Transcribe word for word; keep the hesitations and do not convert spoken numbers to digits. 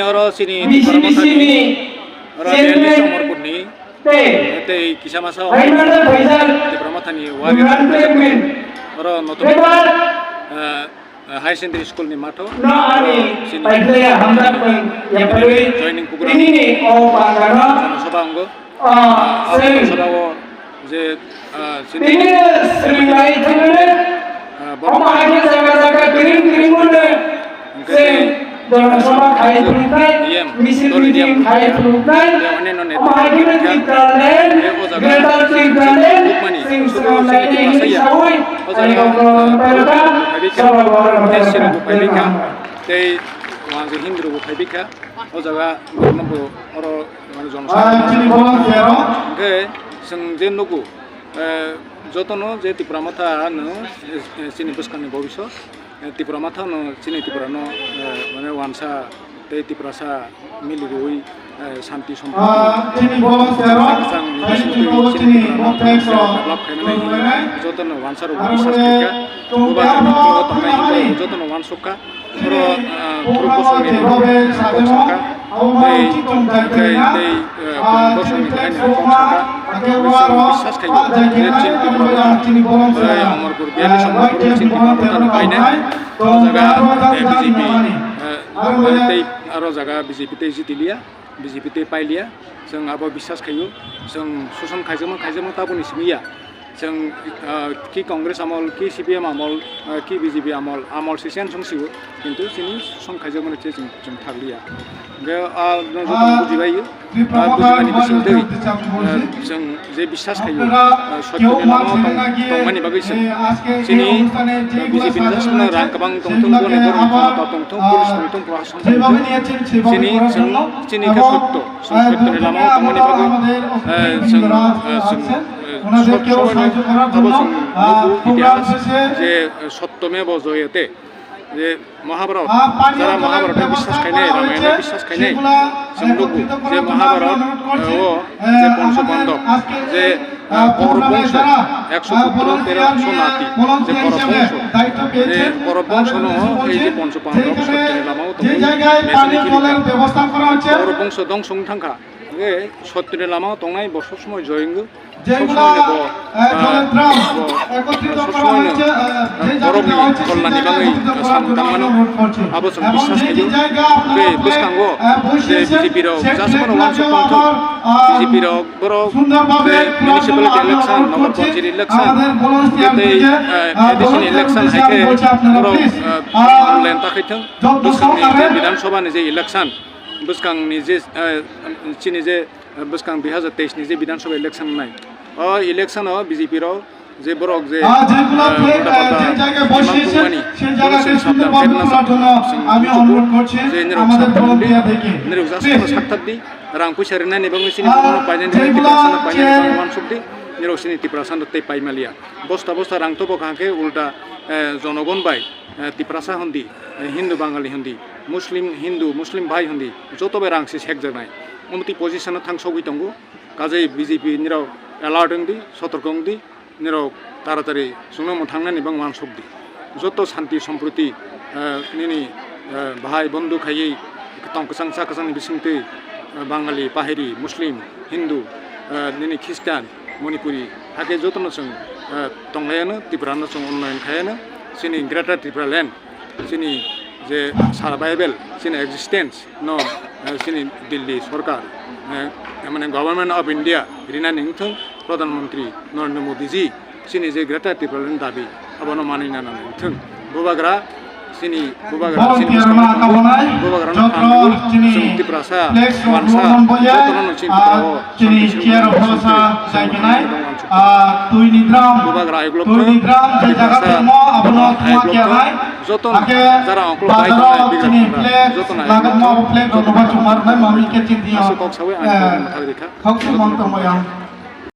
Oro chini Tipra Mothani, oro Delhi Chamarpurni, tei kisa masa o Tipra Mothani warrior, oro Notuba, eh, eh, Higher Secondary School ni matho, oro chini joining program, jonosabha wngo. Ah, abo sora o je, ah, chini, ah, borok omo hai khe jaga jaga kiring kiring mone. Hwnkhe je jonosabha khai phunuknai, D M, misil dol D M meeting khai phunuknai, je oneno neta omo hai khe phunuknai, Tipraland, je o jaga Greater Tipraland, bukmani, sing srong nai hinwi sawi, o jaga, ah, phaibaikha, tei sirokbo phaibaikha, tei wanjwi Hindu rokbo phaibaikha. O jaga borokno bo oro, mane, jonosabha. Ah, chini bolong kero. Hwnkhe chwng je nugo, eh, jotono je Tipra Motha no, eh, chini bwskangni bobisot, eh, Tipra Motha no chini Tiprano, eh, mane, wansa tei Tiprasa mili rwui, eh, santi sompoti, ah, chini bolong kero. Chini chini Tiprano develop khaimani jotono wansa rok biswas khaikha. Bubagra jotono wansukha. Oro, ah, Phuruk Bosongni kok sakha, tei, tei, tei, ah, Phuruk Bosongni kainwi kok sakha, tei chwng biswas khaio je chini Tipra Motha, tei Amarpur Valley Songpur chini Tipra Mothani kainai, o jaga, eh, B J P, eh, tei aro jaga B J P tei jitiliya, B J P tei pailiya, chwng abo biswas khaio, chwng soson khaijakma, khaijakma taboni simi ya. Chwng, ah, ki Congress amol, ki C P M amol, ah, ki B J P amol, amol se chen chwng sio, kintu chini song khaijak mani che chwng, chwng thakliya. Hwnkhe, ah, no joto bujibaio, ah, bujibani bising twi, ah, chwng je biswas khaio, ah, sotyoni lama tong-, tongmani bagwi chwng chini, ah, B J P ni jasmano rang kwbang tongthung, boni borok tongthung, police tongthung, proshashan tongthung, chini chwng, chini khe sotto, chwng sotyoni lama tongmani bagwi, ah, chwng, ah, chwng, Sob somoi no abo chwng nugo itihas je, eh, sotto meva jayate, je Mahabharat, jara Mahabharat no biswas khainai, Ramayana biswas khainai, chwng nugo je Mahabharat, eh, o je Poncho Pandab, je, eh, Kaurab bongso, ekso putro, tero ekso nati, je Kaurab bongso, je Kaurab bongso no ei je Poncho Pandab sotyoni lama o tongwi mechanic khe Kaurab bongso dongso wng thangkha. Hwnkhe sotyoni lama o tongnai bo sob somoi joy wngo. Sob somoi no bo, ah, bo, ah, sob somoi no, ah, borokni kolnani bagwi, ah, samung tangmano. Abo chwng biswas khaio. Tei bwskango je B J P rok jasmano wansuk tongthung. B J P rok borok je municipality election, Nagar Panchayat election, tei, ah, A D C ni election hai khe borok, ah, online ta khaithung. Bwskangni je Bidhan Sabha ni je election, bwskangni je, eh, chini je, eh, bwskang dui hazar teis ni je Bidhan Sabha election wngnai, o election o B J P rok je borok je, ah, eh, ulta palta demand tongmani, bono chwng sabdan khe mwnajak. Chwng muchungo je nirok sabdan di, nirok jasmano sakthar di, rang puisa rinani bagwi chini borokno painani bagwi, Tiprasano painani bagwi uansuk di, nirok chini Tiprasano tei paimaliya. Bosta bosta rang tobo kaham khe ulta, eh, jonogon bai, eh, Tiprasa hwn di, eh, Hindu Bangali hwn di, Muslim, Hindu, Muslim bhai hwn di, joto bai rang se sekjaknai. Omo twi position o thang sogwi tongo. Kajai B J P nirok alert wng di, sotorko wng di, nirok taratari chwngno mwthangnani bangma uansuk di. Joto shanti somproti, eh, nini, eh, bhai bondhu khaiwi tong kwchang cha kwchangni bisingtwi, eh, Bangali, Pahari, Muslim, Hindu, eh, nini Christian, Manipuri, hakhe jotono chwng, eh, tonglaiyano, Tripura no chwng unnoyon khaiyano, chini Greater Tripura Land, chini je survival, chini existence no, eh, chini Delhi sorkar, eh, mane Government of India rinani wngthung, Pradhan Mantri Narendra Modi ji, chini je Greater Tripura Land dabi, abono manwi nana wngthung. Bubagra, chini bubagra, chini bwskango tongo, bubagrano phan rwui chwng Tiprasa, wansa, jotono chini Tripura o shanti swnamwi, swnamwi, swnamwi, bubagra ayuk lok thung, Tiprasa, jotono ayuk lok thung, jotono jara ongkhlok bai tongnai, bigra tongnai, jotono ayuk lok thung, jotono ayuk lok thung. Aswk kok sawi ang kok mwthang rikha.